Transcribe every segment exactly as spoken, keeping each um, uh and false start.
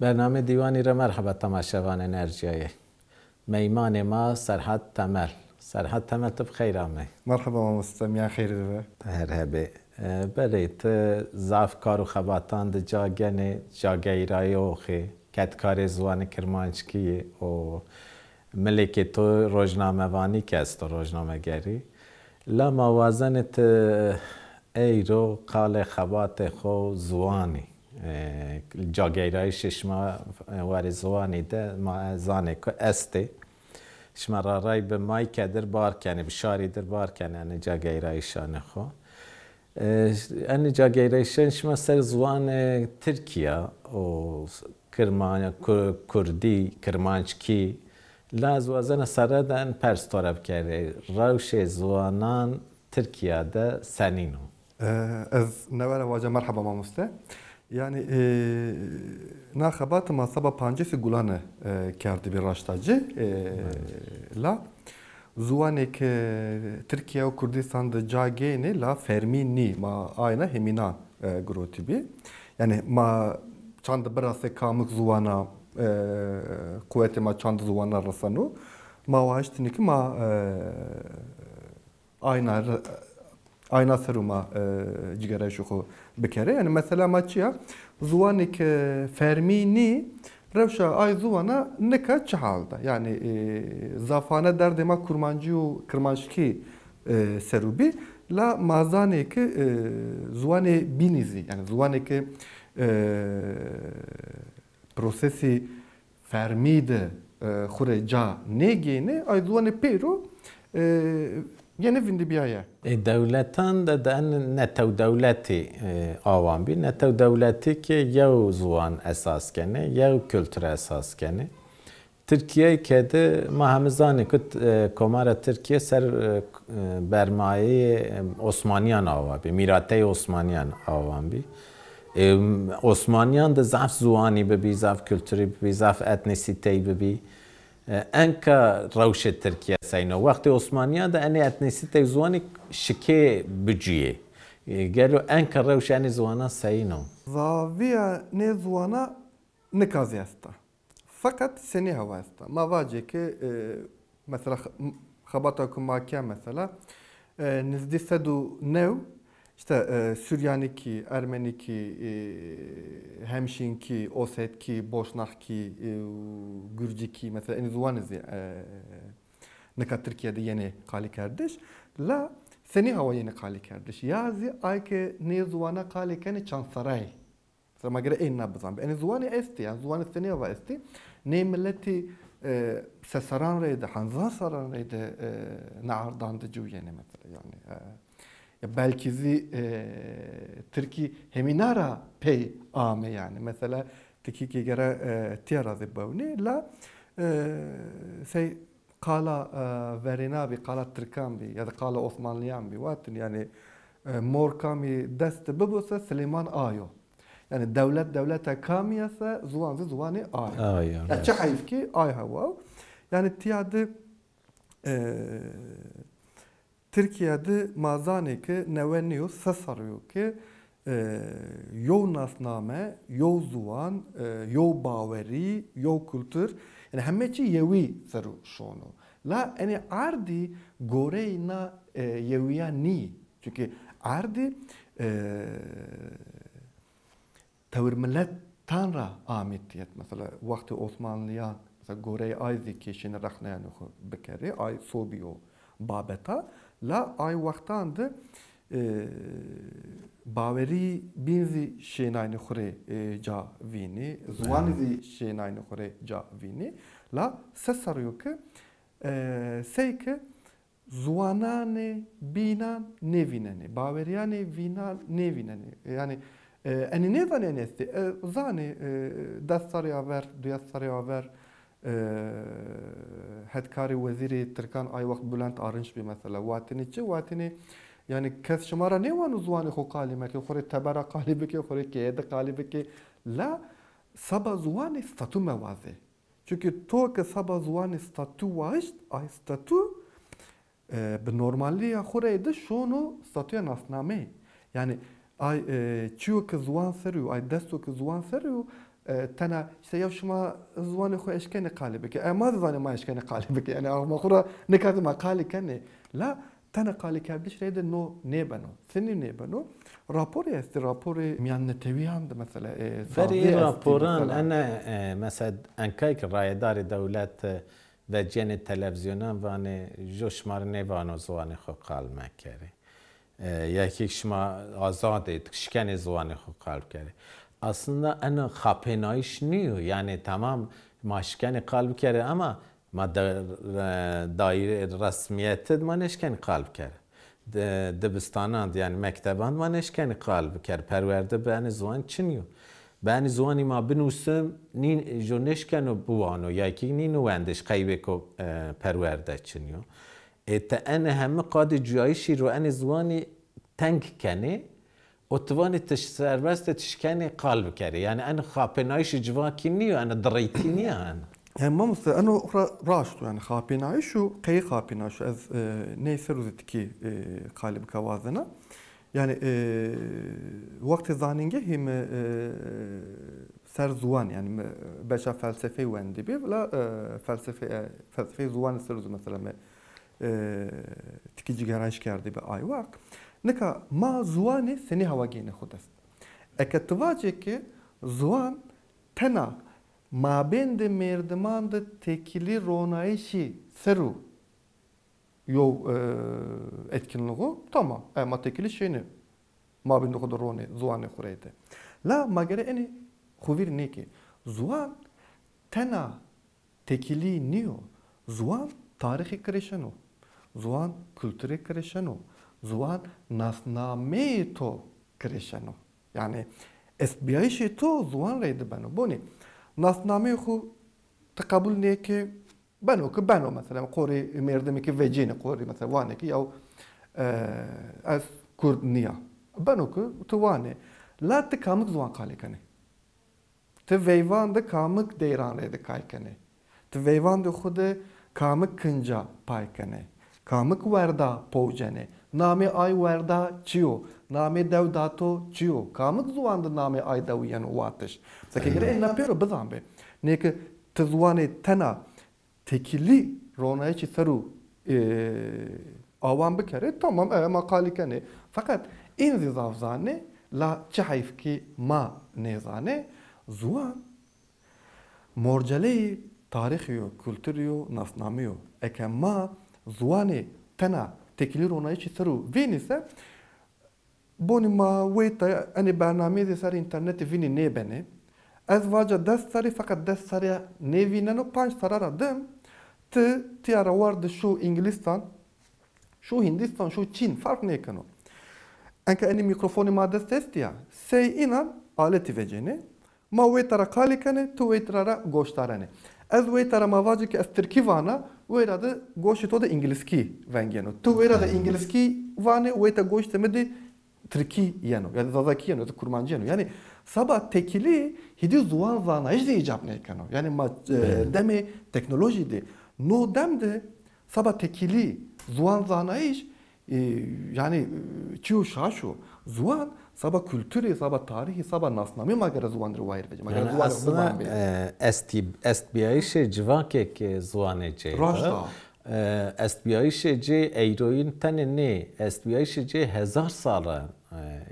Bernamê Dîwanî ra merheba temaşevanên ercîyayê. Meymanê ma Serhat Temel. Serhat Temel, ti bi xeyr amey. Merheba mamoste, mîyan xeyrî de be. Her hebê. E, berê ti zaf kar û xebatan de ca genê, cageyrayî oxê, kedkarê ziwanê kirmanckî yê û milêkê to rojnamevanî kî esto, rojnamegerî. La ma wazenê ti eyro qalê xebatê xo ziwanî, e, cageyrayîşê şima warê ziwanî de ma zanê ku estê. Şima raray bi mayke dir bar kenê, bi şarî dir bar kenê enê cageyrayîşanê xo. E, enê cageyrayîşanê şima ser ziwanê Tirkîya û Kirma-, Ku-, Kurdî, Kirmanckî. La ez wazena serre de en pers to ra bikerê. Rewşê ziwanan Tirkîya de senîn o? E, ez newe ra vaca merheba mamoste. Yanî, e, na xebata ma seba pancêsî Gulane, e, kerdibî raşta ci. E, la ziwanê ke Tirkîya û Kurdîstan de ca gênê, la fermî nî, ma ayna hemînan, e, girotîbî. Yanî ma çand birasê kamik ziwana, e, quwetê ma çand ziwana reseno. Ma waştinî ki ma, e, ayna re-, ayna ser û ma, e, cîgerayîşê xo bikerê. Yanî mesela ma çi ya? Ziwanê ke fermî nî, rewşa ay ziwana nika çi hal de? Yanî, e, zafane derdê ma kurmancî û kirmanckî, e, ser û bî. La ma zanê ki, e, ziwanê bînî zî, yanî ziwanê ki, e, prosesî fermî de, e, xwu rê ca nêgênê, ay ziwanê pêro, e, yenê vindîbîyaye. E, dewletan de, de en netewdewletî, e, awan bî. Netewdewletî ki yew ziwan esas kenê, yew kultur esas kenê. Tirkîyeyê ke di ma heme zanê ku, e, Komara Tirkîye ser, e, e, bermayeyê, e, Osmanîyan awa bî, mîrateyê Osmanîyan awan bî. E, Osmanîyan de zaf ziwanî bibî, zaf kulturî bibî, zaf etnîsîteyî bibî. E, enka rewşê Tirkîye seyîn o. Wextê Osmanîyan de enê etnîsîteyî ziwanî şikê bicuyê. E, gelo enka rewşê enê ziwanan seyîn o? Zavîya nê ziwana nika zî esta. Feqet senî hewa esta. Ma vacê ke, e, mesela, xe-, m-, xebata ku ma ke mesela, e, nizdî sed û new, îşte, e, Suryanîkî, Ermenîkî, e, Hemşînkî, Osetkî, Boşnaxkî, e, û Gurcikî, mesela, enî ziwanî zî, e, nika Tirkîye de yenê qalîkerdiş. La senî hewa yenê qalîkerdiş? Ya zî ay ke nê ziwana qalî kenê çand serrayî. Mesela ma gere ên na bizanbî. Enê ziwanî estî, yanî ziwanî senî va estî. Nê miletî, e, seserran reyde, henzan serran reyde, e, na ardan de ciwîyenê mesela. Yanî, e, ya belkî zî, e, tirkî hemîna ra pey ame yanî. Mesela ti kî ke gere, e, tîya ra zî bewnî, la, e, sey qala, e, verêna bî, qala tirkan bî ya da qala osmanlîyan bî, watin yanî, e, mor kamî dest de bibo se Silêman a yo. Yanî dewlet dewleta kamî ya se ziwan zî ziwanê a yo. A yo, ya çi heyf ki ay hewa. Yanî tîya de, e, Tirkîya de ma zanê ke newe nîyo, se serrî yo ke, e, yew nasname, yew ziwan, e, yew bawerî, yew kultur, yanî heme çî yewî ser o şono. La enê erdî goreyê na, e, yewîya nîyî. Çunkî erdî, e, tewir miletan ra amîtîyet. Mesela wextê Osmanlîyan, mesela goreyê ay zî ke şênê rexneyanê xo bikerê, ay sobî yo babeta. La ay wextan de, e, bawerî bîn zî şênaynê xo rê, e, ca vînî, ziwanî zî şênaynê xo rê ca vînî. La se serrî yo ke, e, sey ke ziwananê bînan nêvînenê, bawerîyanê vînan nêvînenê. Yanî, e, enê nêzanê enê estê. E, zanê, e, des serrî aver, duyes serrî aver, e, hetkarê wezîrê tirkan ay wext Bülent Arınç bî mesela. Watinê çi? Watinê, yanî kes şima ra nêwano ziwanê xo qalî mekê, xo rê tebera qalî bikê, xo rê keye de qalî bikê. La seba ziwanî statû mewazê. Çunkî to ke seba ziwanî statû waşt, ay statû, e, bi normalîya xo reyde şono statûya nasnameyî. Yanî ay, e, çîyo ke ziwan ser o, ay desto ke ziwan ser o, E, tena îşte ya şima ziwanê xo eşkenê qalî bikê. E, ma zî zanê ma eşkenê qalî bikê. Yanî ma xo ra nika zî ma qalî kenê. La tena qalîkerdişî reyde no nêbeno. Senî nêbeno? Raporî estî, raporê mîyannetewîyan de mesela, e, Verê sazî estî raporan mesela. Ene, e, mesela enkay ke rayedarê dewlet, e, vecîyenê televîzyonan vanê, jo şima rê nêvano ziwanê xo qal mekerê. E, ya kî şima azad ê, şikenê ziwanê xo qal bikerê. Aslında eno xapênayîş nîyo. Yanî tamam ma şikenê qal bikerê ama ma de, e, daîre resmîyete de ma nêşkenê qal bikerê. De, dibistanan de, yanî mekteban de ma nêşkenê qal bikerê. Perwerde bi enê ziwan çin yo. Bi enê ziwanî ma binusîm, nîn, jo nêşkeno biwano, ya kî nîno wendiş qeybêko, e, perwerde çin yo. Ê ti ene heme qadê cuyayîşî ro enê ziwanî teng kenê û ti vanê ti serbest ê, ti şikenê qal bikerê. Yanî ene xapênayîşê civakî nîyo, ene direytî nîya ene. Yanî mamoste, eno ra-, raşt o, yanî xapênayîş o, qey xapênayîş o, ez, e, ney ser o zî tikî, e, qalî bika wazena. Yanî, e, wextê zanîngehî mi, e, ser ziwan, yanî mi beşa felsefeyî wendibî, la, e, felsefe, e, felsefeyê ziwanî ser o zî mesela mi, e, tikî cîgerayîş kerdîbî ay wext. Nika ma ziwanî senî hewa gênê xo dest? Eke ti vacê ke ziwan tena mabêndê mêrdiman de tekîlî ronayîşî ser o yo, e, etkinlîğo, tamam. E, ma tekîlî şênê mabêndê xo de ronê, ziwanê xo reyde. La ma gere enî xo vîr nêkê. Ziwan tena tekîlî nîyo. Ziwan tarîxî kirêşeno. Ziwan kulturê kirêşeno. Ziwan nasnameyê to kirêşeno. Yanî estbîyayîşê to ziwan reyde beno. Bonî nasnameyê xo ti qebul nêkê, beno ki beno, mesela, qorê mêrdimî ki vecênê, qorê, mesela, wanê ki yaw, e, ez kurd nîya. Beno ki ti wanê. La ti kamik ziwan qalî kenê? Ti veyvan de kamik deyran reyde kay kenê? Ti veyvandê xo de kamik kinca pay kenê? Kamik werda powcenê? Namê ay werda çi yo? Namê dew dato çi yo? Kamik ziwan de namê ay dewi yeno watiş? Seke gere ena pêro bizanbê. Nê ki ti ziwanê tena tekîlî ronayîşî ser o, e, awan bikerê, tamam, e, ma qalî kenê. Feqet în zî zaf zanê, la çi heyf kî ma nêzanê, ziwan morceleyê tarîxî yo, kulturî yo, nasnamî yo. Eke ma ziwanê tena tekîlî ronayîşî ser o vênî se, bonî ma weyta enê bernameyê zî ser înternetî vînî nêbenê. Ez vaca des serrî, feqet des serrî nêvîneno, panc serra ra dim ti tîya ra werde şo Îngilîstan, şo Hîndîstan, şo Çîn, ferq nêkeno. Enka enê mîkrofonê ma dest estî ya, sey înan aletî vecênê. Ma weyta ra qalî kenê, ti weyta ra goşdarenê. Ez weyta ra ma vacê ke ez tirkî vana, weyra de goşê to de îngilizkî vengêno. Ti weyra de îngilizkî vanê, weyta goştê mi de tirkî yeno, ya da zazakî yeno, ya da kurmancî yeno. Yanî seba tekîlî hîdî ziwan zanayîş zî îcab nêkeno. Yanî ma, e, demê teknolojî de, no dem de seba tekîlî ziwan zanayîş, e, yanî, e, çîyo şaş o. Ziwan seba kulturî, seba tarîxî, seba nasnamî ma gere ziwan rê wayîr vecî. Ma gere ziwan rê bimanbê. Yanî aslında, e, estî-, estbîyayîşê civakê ke ziwanê cêr. Raşt a. E, estbîyayîşê cê eyroyîn tenê nê, estbîyayîşê cê hezar sal ra,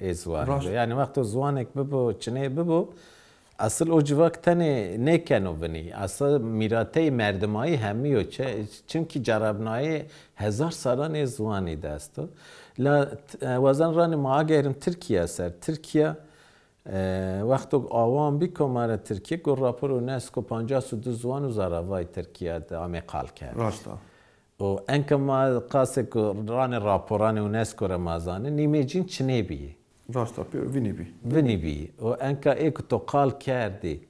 e, ê ziwanî de. Raşt. Yanî wexto ziwanek bibo, çinê bibo, esil o civak tenê nêkeno vinî. Esil mîrateyê merdimayî hemî yo. Çe-, çimkî cerabnayê hezar salan ê ziwanî de esto. La, t-, e, wazan ranê ma agêrin Tirkîya ser. Tirkîya E, wexto awan bî Komara Tirkî, go rapor UNESCO pancas û du ziwan û zaravayê Tirkîya de amê qal kerd. Raşt a. Û enka ma qasê ku ranê raporanê UNESCO ra ma zanê, nîmecîn çinê bîyî. Raşt a, pê-, vinî bî. Vinî bîyî. Û enka ê ku to qal kerdî,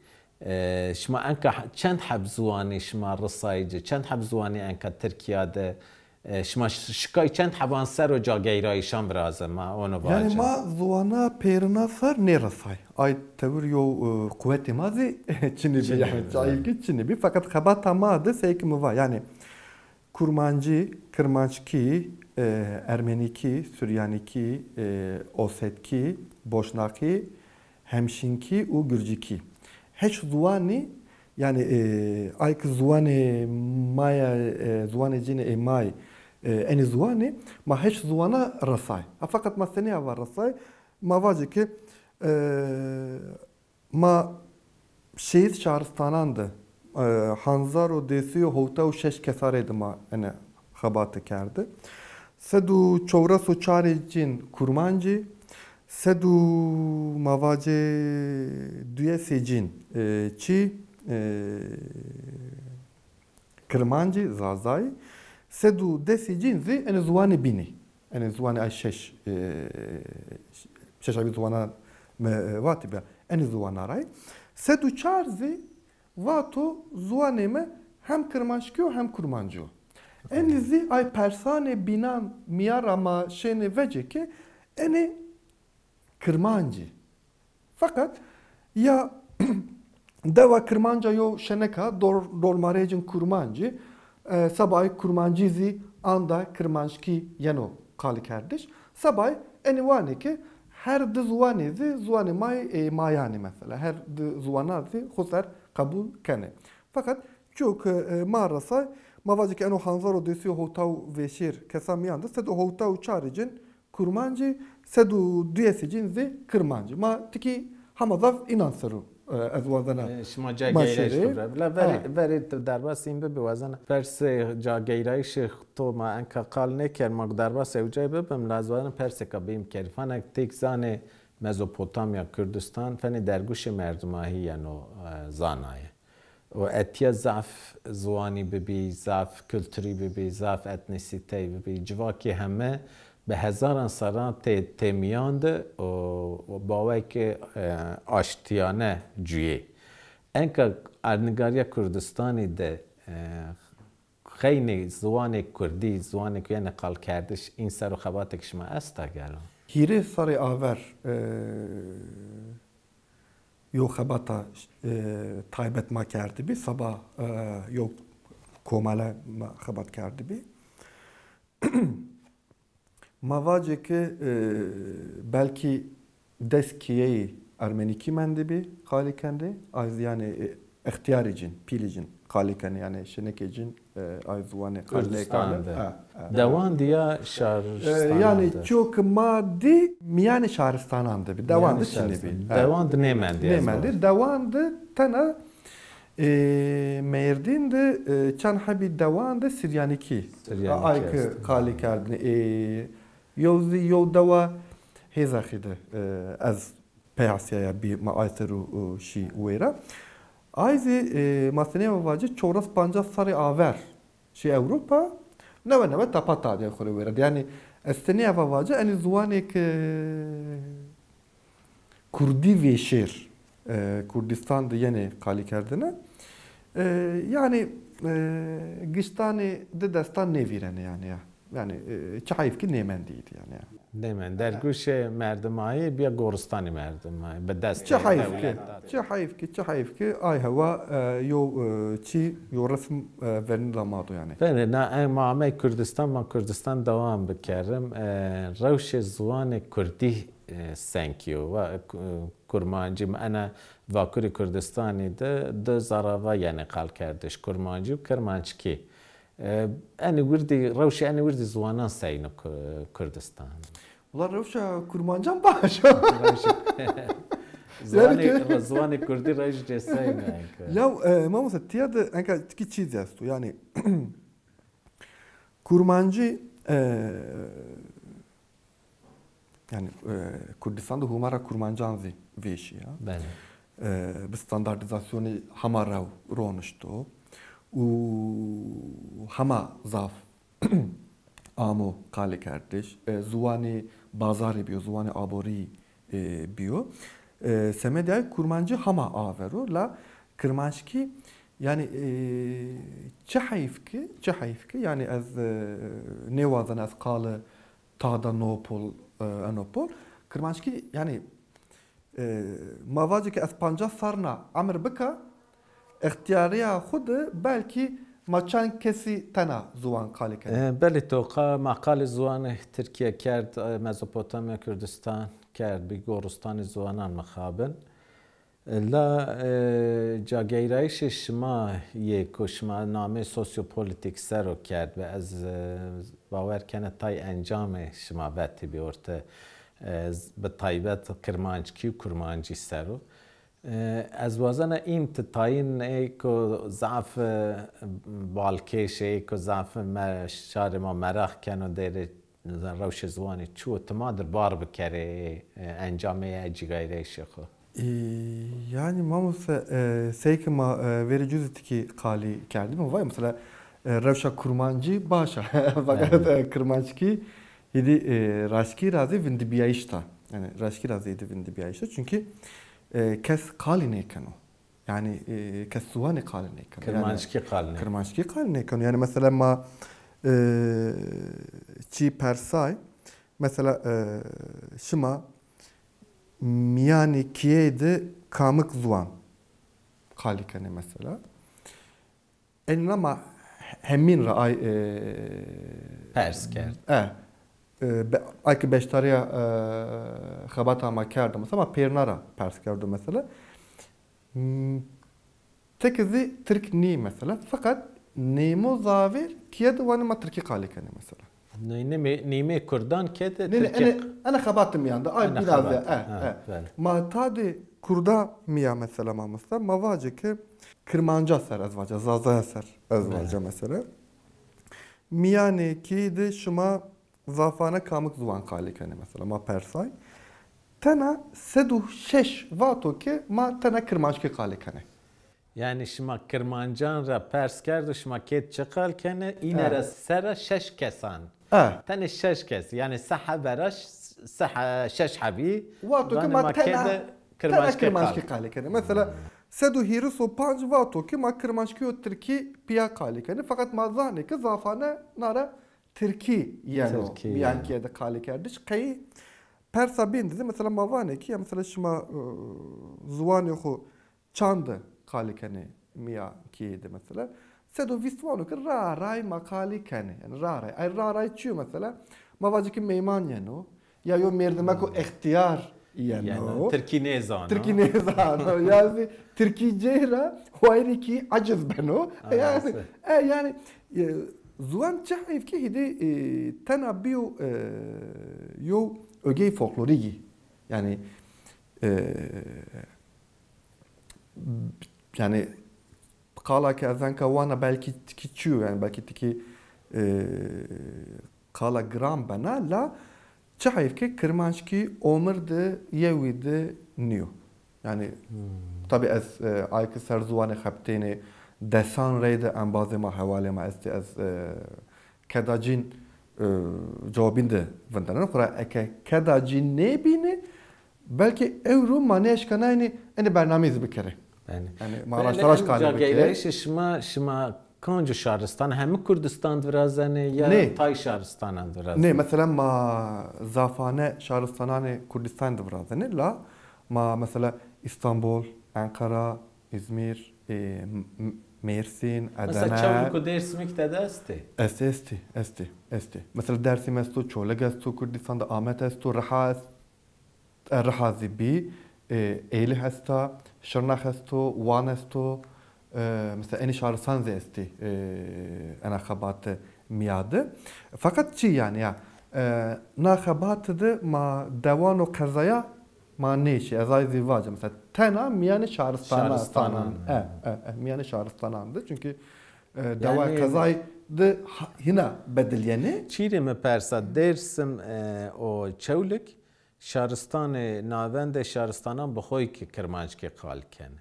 e, şima enka he-, çend heb ziwanî şima risayî ci, çend heb ziwanî enka Tirkîya de E, şima ş-, şikay çend heban ser o cageyrayîşan viraze, ma ono vace. Yanî ma ziwana pêrina ser nêresay. Ay tewir yo, e, quwetê ma zî çinî bî, yanî çayî ki çinî bî. Feqet xebata ma de sey ki mi va, yanî kurmancî, kirmanckî, e, ermenîkî, suryanîkî, e, osetkî, boşnaqî, hemşînkî û gurcikî. heş ziwanî, yanî, e, ay ki ziwanê ma ya, e, ziwanê cînê ê ma yê, e, enî ziwanî, ma heş ziwana resay. Ha, feqet ma senî ava resay? Ma vacê ki, e, ma şêst şaristanan de, e, hanzar û dê sey û hewta û şeş kesarê de ma ene xebate kerde. Sed û çewres û çarê cîn kurmancî, sed û ma vacê duyesê cîn, e, çi, e, kirmancî, zazayî, sed û desê cîn zî enê ziwanê bînî. Enê ziwanê ay şeş, e, şeş abî ziwanan mi, e, vatî be. Enê ziwana ray. Sed û çar zî vato ziwanê mi hem kirmanckî yo hem kurmancî yo. Enî zî ay persanê bînan mîya ra ma şênê vecê ke enê kirmancî. Feqet ya dewa kirmanca yo şenek a, dor-, dormarê cin kurmancî, e, seba ay kurmancî zî anda kirmanckî yeno qalîkerdiş. Seba ay enî wanê ke her di ziwanê zî ziwanê ma yê, e, mayan ê mesela. Her di ziwana zî xo ser qebul kenê. Feqet çiyo ke, e, ma resay, ma vacê ke eno hanzar û dê sey û hewta û vêşêr kesa mîyan de sed û hewta û çarê cin kurmancî, sed û duyesê cin zî kirmancî. Ma tikî hema zaf înan ser o, e, ez wazena. E, şima ca ma geyrayîş şêrê bibra. Bila verê, ha, verê tu derbas în bibi, wazena persê ca geyrayîşê to ma enka qal nêker, ma derbas ewcay bibim, la ez wazena persêka bîm kerî. Fena têk zanê Mezopotamya, Kurdistan, fenê dergûşê merdimahî yeno, e, zanaye. Û etya zaf ziwanî bibî, zaf kulturî bibî, zaf etnîsîteyî bibî. Civakê heme bi hezaran serran tê, tê mîyan de û, û baweyke, e, aştîyane cuyê. Enka erdnîgarîya Kurdistanî de, e, xeynê ziwanê kurdî, ziwanê ku yenê qalkerdiş, în ser o xebatêk şima esta gelo? Hîrê serrî aver, e, yo xebata, e, taybet ma kerdibî. Seba, e, yo komele ma xebat kerdibî. Ma vacê ke, e, belkî des keyeyî ermenîkî mendibî qalî kendê. Ay zî yanî, e, extîyarê cin, pîlê cin qalî kenê, yanî şenekê cin, e, ay ziwanê qalî nêkerdê. Kurdistan de. Ha, ha. Dewan de ya şaristan de? E, yanî çiyo ke ma dî mîyanê şaristanan de bî. Dewan de çinê bî. Mîyanê şaristan. Ha. Dewan de nêmendî ez vajî. Nêmendî. Dewan de tena, e, Mêrdîn de, e, çend hebî dewan de Siryanîkî. Siryanîkî. Ay ke qalî kerdinê. E, yew zî yew dewa Hêzaxî de, e, ez peyasîyaya bî, ma ay ser o, o, şî wêra. Ay zî, e, ma senî ava vacî çewres pancas serrî aver şî Ewropa, newe newe tepa tadîya xo rê wêra. Yanî ez senî ava vacî, enî ziwanê ke kurdî vêşêr, e, Kurdistan de yenê qalîkerdene. E, yanî, e, giştanê di destan nêvîrenê yanî ya. Yanî, e, çi heyf ki nêmendîyî di yanî ya. Nêmend. Dergûşê merdimayî bîya goristanê merdimayî. Bi destê dewlet de. Çi heyf ki, çi heyf ki, çi heyf ki ay hewa, e, yo, e, çî, yo resim, e, vernî da ma do yanî. Belê, na, e, ma amey Kurdistan, ma Kurdistan dewam bikerim. E, rewşê ziwanê kurdî, e, senkî yo. Va, e, ku-, kurmancî, ena Vakurê Kurdistanî de di zerava yenê qalkerdiş, kurmancî û kirmanckî. E, enî wirdî, rewşê enî wirdî ziwanan seyno Ku-, Kurdistan. Wela rewşa kurmancan baş o. Rewşê, ziwanê, yanî ke- ziwanê kurdî rewşê cê seyno enka. Ya, e, mamosta, tîya de enka tikî çî zî esto. Yanî kurmancî, e, yanî, e, Kurdistan de hûmara kurmancan zî vêşîya. Belê. E, bi standartîzasyonî hema rew ronişto û hema zaf amo qalîkerdiş. E, ziwanê bazarî bîyo, ziwanê aborî, e, bîyo. E, semedê ay kurmancî hema aver o, la kirmanckî, yanî, e, çi heyf ki, çi heyf ki, yanî ez, e, nêwazena ez qali tada no pol, e, eno pol. Kirmanckî, yanî, e, ma vacê ke ez pancas serrîna emir bika, extîyarîya xwu de belkî ma çend kesî tena ziwan qalî kenê. E, belê, toqa ma qalê ziwanê Tirkîye kerd, e, Mezopotamya Kurdistan kerd, bî goristanê ziwanan mixabin. La, e, cageyrayîşê şima yê ku şima namê sosyopolitîk ser o kerdbi, ez, e, bawer kena tay encamê şima vetîbî orte, e, z-, bi taybet kirmanckî û kurmancî ser o. E, ez wazena în ti tayîn ê ku zaf, e, balkêş ê ku zaf me-, şarê ma meraq keno, dêrê rewşê ziwanî çi wo, ti ma dir bar bikerê, e, encamê ê cîgeyrayîşê xo. E, yanî mamoste, e, sey ke ma, e, verê cû zî tikî qalî kerdîme, vay mesela, e, rewşa kurmancî baş a. Fakat, e, kirmanckî hîdî, e, raştkî ra zî vindîbîyayîş ta. Yanî raştkî ra zî hîdî vindîbîyayîş ta. Çunkî, e, kes qalî nêkeno. Yanî, e, kes ziwanê qalî nêkeno. Yanî, kirmanckî qalî nêkeno. Kirmanckî qalî nêkeno. Yanî mesela ma, e, çî persay, mesela, e, şima mîyanê kîyeyî de kamik ziwan qalî kenê mesela. Enîna ma hemîn ra ay, e, pers kerd. E, e, be-, ay ke beşdarîya, e, xebata ma kerdo mesela, ma pêrna ra pers kerdo mesela. Hmm, teke zî tirk nî mesela. Fakat nêmo zavêr kîye de wanê ma tirkî qalî kenê mesela. Nê-, nêmê, nêmê kurdan ke de tirkî. Nê, nê, ene, ene xebatê mîyan de. Ay, ene biraz de, xebat. E, ha, e. Belê. Ma tadê kurda mîya mesela mamosta, ma vacê ke kirmanca ser ez vaca, zazaya ser ez vaca mesela. Mîyanê kî de şima zafane kamik ziwan qalî kenê mesela, ma persay. Tena sed û şeş vato ke ma tena kirmanckî qalî kenê. Yanî şima kirmancan ra pers kerdo, şima kê de çi qal kenê, îne ra sera şeş kesan. E. Tenê şeş kes, yanî se hebera ş-, se he-, şeş hebî. Vato ke ma tena, tena kirmanckî qalî kenê. Mesela, sed û hîris û panc vato ke ma kirmanckî û tirkî pîya qalî kenê. Fakat ma zanê ke zafane na ra tirkî yeno. Tirkî yeno. Mîyan kîye de qalî kerdiş. Qey persa bîn de zî, mesela ma vanê ke, ya mesela şima, e, ziwanê xo çand de qalî kenê mîyan kîyeyî de mesela. Sed û vîst vano ke ra ray ma qalî kenê. Yanî ra ray. Ay ra ray çi yo mesela? Ma vacê ke meyman yeno. Ya yo mêrdimeko extîyar yeno. Yeno. Tirkî nêzano. Tirkî nêzano. Ya zî tirkî cêra wayirê kî eciz beno. Yanî, e, yanî, e, ziwan çi heyf ke hîdî, e, tena bîyo, e, yo ogey folklorîkî. Yanî, e, yanî qala ke ez enka wana belkî tikî çi yo, yanî belkî tikî, e, qala giran bena, la çi heyf ke kirmanckî omir de yewî de nîyo. Yanî, hmm, tabî ez, e, ay ke ser ziwanê xebitênê, desan reyde embazê ma, hewalê ma estê, ez, e, kedacîn, e, cewabîn de vinderena. Xwura eke kedacîn nêbînê, belkî ewro ma nêeşkenaynî enê bernameyî zî bikerê. Belê. Yanî ma raşta raşt qalî bikerê. Geyrayîşê şima, şima kanco şaristan, heme Kurdistan de virazenê ya tay şaristanan de virazenê? Nê, mesela ma zafane şaristananê Kurdistan de virazenê, la ma mesela Îstanbul, Enqera, Îzmîr, e, M-, M-, Mêrsîn, Edene. Mesela Çewlik û Dêrsimî kî tede estê? Estê, estê, estê, estê. Mesela Dersim esto, Çolîg esto, Kurdistan de Amed esto, Riha est-, e, Riha zî bî, e, Êlih esta, Şirnex esto, Wan esto, e, mesela enî şaristan zî estî, e, ena xebate mîya de. Feqet çi yanî ya, e, na xebate de ma dewan û qezaya ma nêşî, ez ay zî vace. Mesela tena mîyanê şaristanan. Şaristanan. E, e, e, mîyanê şaristanan de. Çunkî, e, dewa qezay de ha-, hîna bedilyenê. Çîrê mi persa, Dêrsim, e, û Çewlik, şaristanê navende şaristanan bi xo yê ki kirmanckî qal kenê.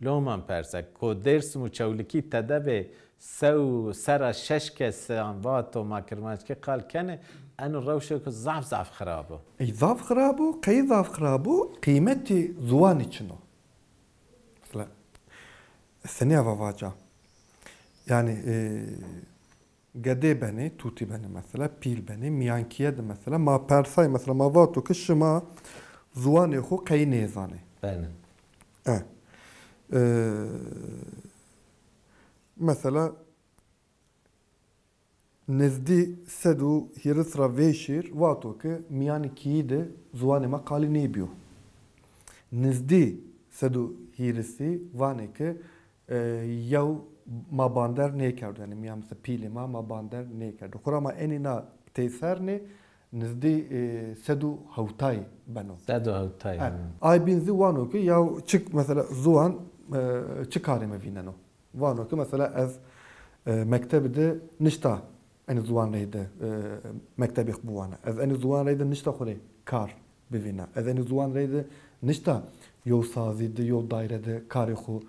Loma mi persa, ko Dêrsim û Çewlikî tede bê sew sera şeş kesan vato ma kirmanckî qal kenê, eno rewşêko zaf zaf xirab o. Ey zaf xirab o, qey zaf xirab o, qîmetê ziwanî çin o. Mesela, senî ava vaca. Yanî, e, gedê benê, tutî benê mesela, pîl benê, mîyankîye de mesela, ma persay mesela, ma vato ke şima ziwanê xo qey nêzanê. Belê. E. E, mesela, nizdî sed û hîris ra vêşîr vato ke mîyanê kîyî de ziwanê ma qalî nêbîyo. Nizdî sed û hîrisî vanê ke, e, yew ma bander nêkerdo. Yanî mîyan mesela pîlê ma, ma bander nêkerdo. Xura ma enî na teyser nê, nizdî, e, sed û hewtay beno. Sed û hewtay, he. Ay bîn zî wano ke ya çik mesela ziwan, e, çi karê mi vîneno. Vano ke mesela ez, e, mektebî de nişta enî ziwan reyde, e, mektebî xwu biwana. Ez enî ziwan reyde nişta xwu rê kar bivîna. Ez enî ziwan reyde nişta yew sazî de, yew daîre de karê xwu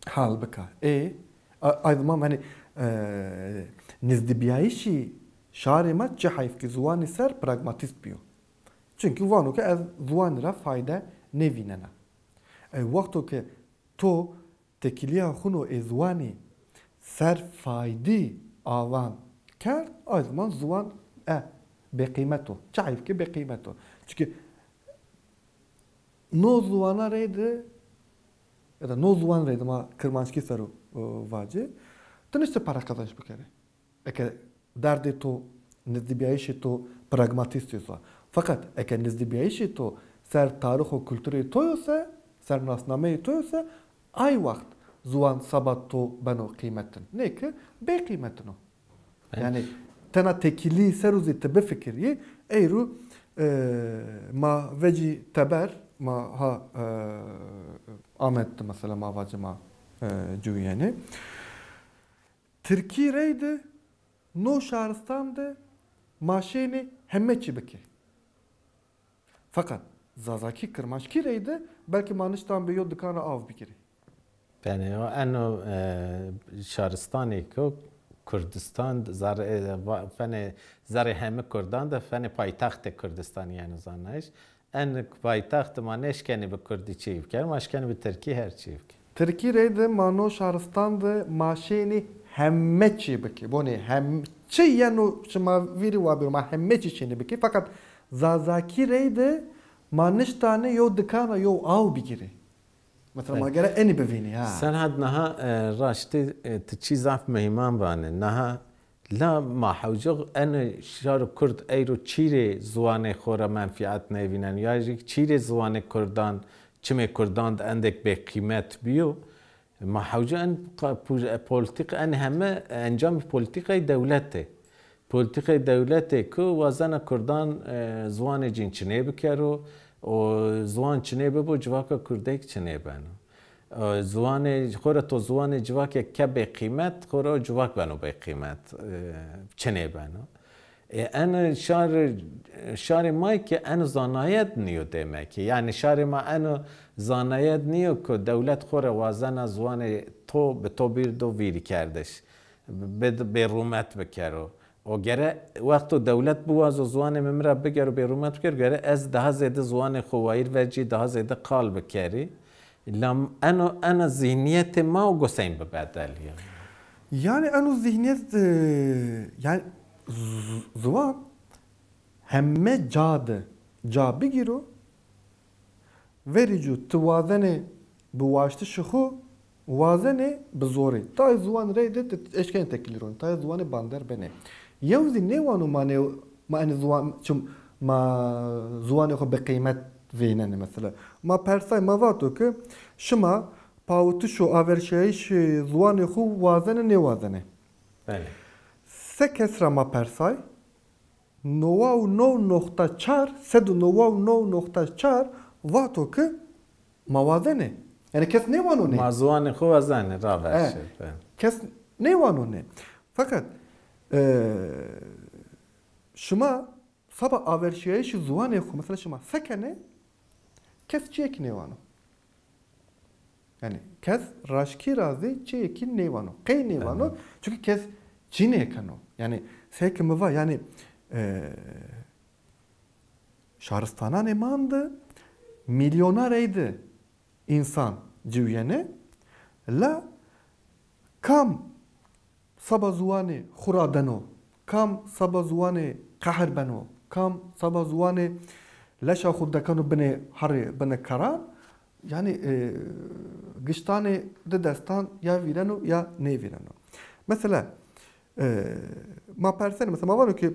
hal bika. Ê, a-, ay ziman, yanî, e, nizdîbîyayîşî şarê ma çi heyf ke ziwanî ser pragmatîst bîyo. Çunkî vano ke ez ziwanî ra fayde nêvînena. E, wexto ke to tekîlîya xwuno ê ziwanî ser faydî alan kerd, ay ziman ziwan e bêqîmet o. Çi heyf ke bêqîmet o. Çunkî no ziwana reyde, ya da no ziwan reyde ma kirmanckî ser o, e, vacê, ti niştî para qezenc bikerê. Eke derdê to, nizdîbîyayîşê to pragmatîst yo se. Feqet eke nizdîbîyayîşê to ser tarîx û kulturê to yo se, ser nasnameyê to yo se, ay wext ziwan seba to beno qîmetin. Nê ke bêqîmetin o. Yanî tena tekîlî ser o zî ti bifikirî, eyro, e, ma vecî teber, ma ha, e, Amed de mesela ma vacê ma, e, ciwîyenê. Tirkî reyde no şaristan de ma şênê heme çî bikê. Feqet zazakî kirmanckî reyde belkî ma niştan bê yo dikan ra aw bigirê. Belê, o eno, e, şaristanê ke Kurdistan zerrê, e, va-, fenê zerrê heme Kurdan de fenê paytextê Kurdistanî yeno zanayîş. En paytext ma nêşkenî bi kurdî çî bikir, ma şkenî bi tirkî her çî bikir. Tirkî reyde ma no şaristan de ma şênî heme çî bikir. Bonê hem çi yeno şima vîrî wa bîro, ma heme çî şênî bikir. Feqet zazakî reyde ma niştanê yo dikana yo aw bigirê. Mesela ma gere enî bivînî ha. Serhat, niha, e, raştî, e, ti çî zaf muhîman vanê. Niha La ma hewce enê şarê kurd eyro çîrê ziwanê xo ra menfîet nêvîneno, ya jî çîrê ziwanê kurdan, çimê kurdan de endêk bêqîmet bîyo. Ma hewce en qa-, pu-, polîtîk, en heme encamê polîtîkayê dewletê. Polîtîkayê dewletê ku wazena kurdan, e, ziwanê cîn çinê bikero û ziwan çinê bibo, civaka kurdek çinê beno. E, ziwanê, xora to ziwanê civakê ke bêqîmet, xora o civak beno bêqîmet, e, çinê beno. E, eno şar, şarê ma ke eno zanayet nîyo demek ki. Yanî şarê ma eno zanayet nîyo ku dewlet xora wazena ziwanê to bi to bîr do vîrî kerdiş. Bi, bi, bêrûmet bikero. O gere wexto dewlet biwazo ziwanê mi mi ra bigero, bêrûmet bikero, gere ez daha zêde ziwanê xo wayîr vecî, daha zêde qal bikerî. La eno, ena zîhnîyetê ma o goseyn bibedelîyo. Yanî eno zîhnîyet, e, yanî z-, ziwan heme ca de ca bigîro, verî cû ti wazenê bi waştişê xo, wazenê bi zorê. Tayê ziwan reyde ti eşkenê tekîlî ronî, tayê ziwanê bander benê. Yew zî nêwano ma nê, ma enê ziwan, çim, ma ziwanê xo bi qîmet vênenê mesela. Ma persay, ma vato ke şima pawitiş û averşîyayîşê ziwanê xo wazenê nêwazenê. Belê. Se kes ra ma persay, nowa û new noqta çar, sed û nowa û new noqta çar vato ke ma wazenê. Yanî kes nêwano nê. Ma ziwanê xo wazenê, raver. He. Kes nêwano nê. Feqet, e, şima saba averşîyayîşê ziwanê xo, mesela şima se kenê, kes çîyêk nêwano. Yanî kes raştkî ra zî çîyêkî nêwano. Qey nêwano? Çunkî kes çî nêkeno. Yanî seke mi va, yanî, e, şaristananê ma de mîlyona reyde însan ciwîyenê, la kam saba ziwanê xwu radeno, kam saba ziwanê qehr beno, kam saba ziwanê leşa xwu dekeno binê herê, binê keran, yanî, e, giştanê di destan ya vîreno ya nêvîreno. Mesela, e, ma persenê, mesela ma vano ke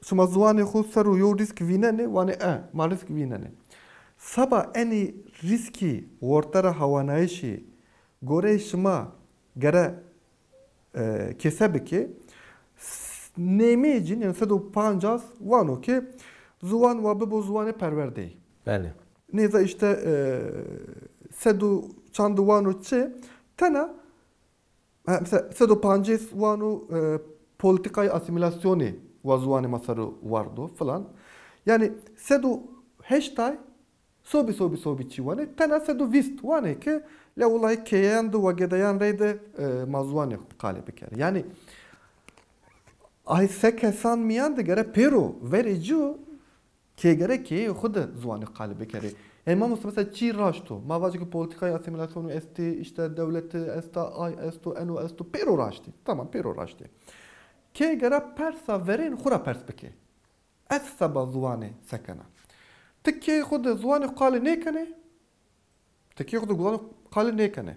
şima ziwanê xwu ser o yew rîsk vînenê, wanê e, ma rîsk vînenê. Seba enî rîskî wortera hawanayîşî goreyê şima gere, e, kêse bikê, s-, nêmeyê cîn, yanî sed û pancas wano ke ziwan wa bibo ziwanê perwerdeyî. Belê. Nêza îşte, e, sed û çand wano çi, tena, e, mesela sed û pancês wano, e, polîtîkayê asîmîlasyonî wa ziwanê ma ser o wardo filan. Yanî sed û heştay sobî, sobî, sobî çî wanê, tena sed û vîst wanê ke la wulay kêyan de wa gedeyan reyde, e, ma ziwanê xo qalî bikerê. Yanî ay se kesan mîyan de gere pêro verê ci yo, kê gere keyeyê xo de ziwanê xo qalî bikerê. Yanî mamoste mesela çî raşt o. Ma vacê ke polîtîkayê asîmîlasyonî estê, îşte dewlete esta, ay esto, eno esto, pêro raştê. Tamam, pêro raştê. Kê gere persa verên xo ra pers bikê. Ez seba ziwanê se kena? Ti keyê xo de ziwanê xo qalî nêkenê? Ti keyê xo de ziwanê xo qalî nêkenê.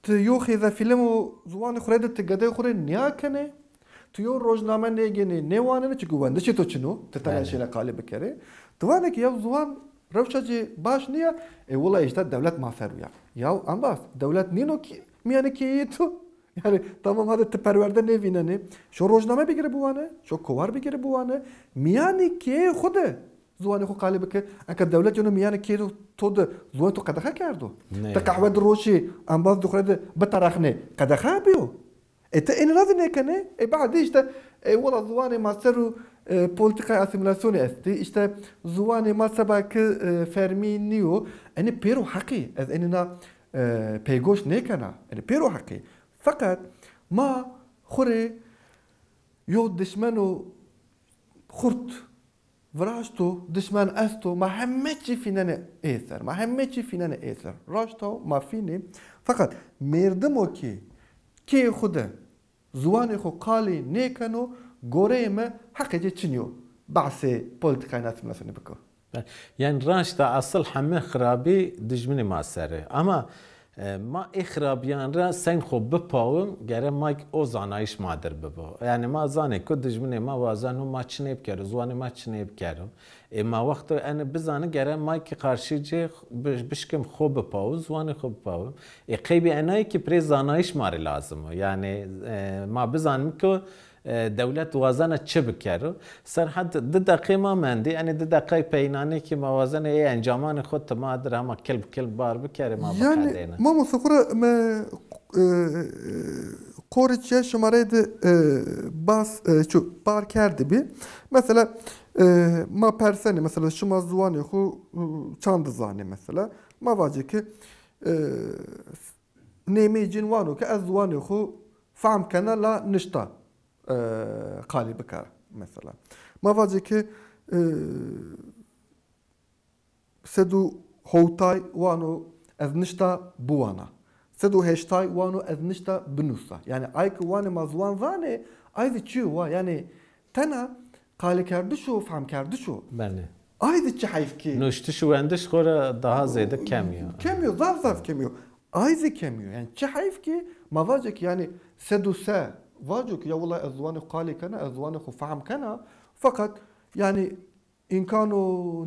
Ti yo xêzefîlm û ziwanê xo rê de ti gedeyê xo rê nîya kenê. Ti yo rojname nêgênê, nêwanenê, çunke wendişê to çin o, ti tena Belê. Şêne qalî bikerê. Ti vanê ke ya ziwan rewşa ci baş nîya, e, wila îşte dewlet ma ser o ya. Ya embaz, dewlet nîno kî mîyanê keyeyê to? Yanî tamam, hadi ti perwerde nêvînenê. Şo rojname bigire biwane, şo kowar bigire biwane. Mîyanê keyeyê xo de ziwanê xo qalî bike. Eke dewlet yeno mîyanê keyeyê to de ziwanê to qedexe kerdo? Nê. Ti qehwe di roşî, embaz di xo rê de biterexnê, qedexe biyo? E ti ênî ra zî nêkenê. E badî îşte, e, wila ziwanê ma ser o, e, polîtîkayê asîmîlasyonî estî. Îşte ziwanê ma seba ke, e, fermî nîyo. Enê pêro heqî. Ez enîna, e, peygoş nêkena. Enê pêro heqî. Feqet ma xo rê yo dişmeno xurt viraşto, dişmen esto, ma heme çî fînenê ê ser, ma heme çî fînenê ê ser. Raşt o, ma fînê. Feqet mêrdimo kî keyê xo de ziwanê xo qalî nêkeno, goreyê mi heqê ci çin yo behsê polîtîkayê asîmîlasyonî biko. Yanî raşta esil heme xirabî dijminê ma ser ê. Ama, e, ma ê xirabîyan ra seng xo bipawim, gere ma kî o zanayîş ma dir bibo. Yanî ma zanê ku dijminê ma wazeno ma çinê bikero, ziwanê ma çinê bikero. Ê ma wexto ene bizanê gere ma kî qarşî ci bi-, bişkim xo bipawim, ziwanê xo bipawim. Ê qeybê enayî kî pirê zanayîş ma rê lazim o. Yanî, e, ma bizanîm ku e, dewlet wazena çi bikero? Serhed di deqê ma mendî, enê di deqey peynanê kî ma wazenê ê encamanê xo ti ma dir hema kilb kilb bar bikerê, ma biqedêne. Yanî, mamoste, xo ra mi, e, qorê çîya şima rê de, e, bas, e, çu, bar kerdî bî. Mesela, e, ma persenê, mesela şima ziwanê xo, e, çand zanê mesela. Ma vacê ke, e, nêmeyê cîn wano ke ez ziwanê xo fehm kena la nişta, e, qalî bikera mesela. Ma vacê ke, e, sed û hewtay wano ez nişta biwana. Sed û heştay wano ez nişta binûsa. Yanî ay ke wanê ma ziwan zanê, ay zî çi yo wa? Yanî tena qalîkerdiş û fehmkerdiş o. Belê. Ay zî çi heyf kî. Nuştiş û wendiş xo ra daha zêde kemî yo. Kemî yo, zaf zaf kemî yo. Ay zî kemî yo. Yanî çi heyf kî ma vacê kî yanî sed û se vaco kî ya wila ez ziwanê xo qalî kena, ez ziwanê xo fehm kena. Feqet yanî îmkano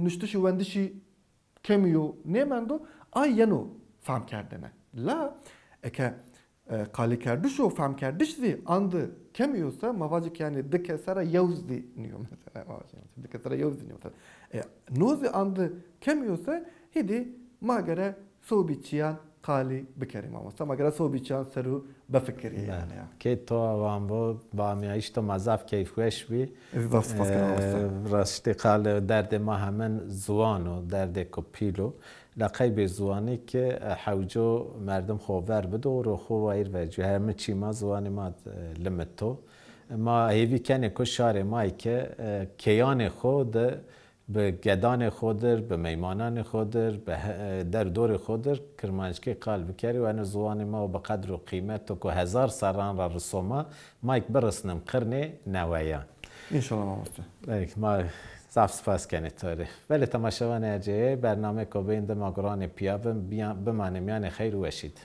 nuştiş û wendişî kemî yo nêmendo, ay yeno fehmkerdene. La eke, e, qalîkerdiş û fehmkerdiş zî andi kemî yo se, ma vacê ke yanî di kese ra yew zî nîyo mesela. Ma vacê di kese ra yew zî nîyo mesela. E, no zî andi kemî yo se, hîdî ma gere sobî çîyan qalî bikerê mamoste. Ma gere sobî çîyan ser o bifikirê yanî ya. Kê to wan bo, bi amîyayîş to ma zaf keyfweş bî. Ez zî zaf spas kena mamoste. E, rastî qal derdê ma hemen ziwan o, derdêko pîl o. La qeybê ziwanî ke, e, hewco merdim xo ver bido, ro xo wayîr vecîyo. Heme çî ma ziwanê ma, e, limit o. Ma hêvî kenê ku şarê ma yê ke, e, keyanê xo de bi gedanê xo dir, bi meymananê xo dir, bi he-, e, derdorê xo dir kirmanckî qal bikerî û eno ziwanê ma û bi qedr û qîmeto ku hezar serran ra riso ma, ma yê ke birisnim qirnê neweyan. Înşallah mamoste. Belkî ma zaf spas kenê to rê. Belê temaşevanê erceyê, bernameyêko bîn de ma guranê pîya bin, biya-, bimanê mîyanê xeyr û weşî de.